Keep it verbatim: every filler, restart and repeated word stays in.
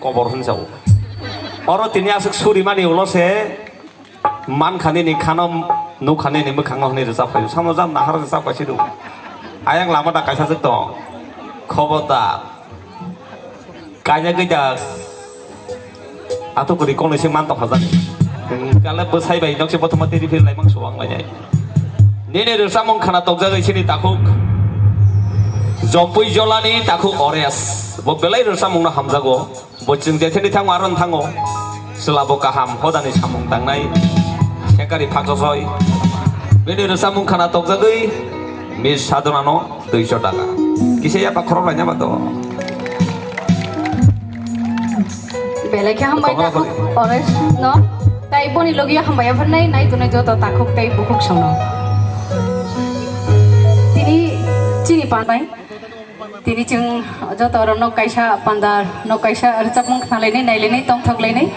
Kobor hwnwi sao. Oro tini aswk surimani ulo se mankha nini khano, nukha nini mwkhangno hwnwi rwchap phaio. Samo jam nahar rwchap kaisi do. Ayang lama da kaisa jwk tong. Khobodar. Kainagwi da. Ato kwrwi konwi se man tongkha jani. Kale bwsai bai nokse bothoma tiri phir laimang suwang lainai. Nini rwchapmung khana tokjagwi sini takhuk. Jopui jolani takhuk ores. Bo belai rwchapmungno hamjago. Bo chwng jetheni thango aro thango. Chwla bo kaham hodani samung tangnai. Sekari phakchosoi. Bini rwchapmung khana tokjagwi Miss Sadhonano duiso taka. Kisa yapa khorok laina ba to. Belai khe hambai takhuk ores no. Tai boni logi hambai apharnai nai tunai joto takhuk tai bukhuk songno. Tini chini panai. Tini chwng joto oro nok kaisa panda, nok kaisa rwchapmung khna lainai, nai lainai, tongthok lainai.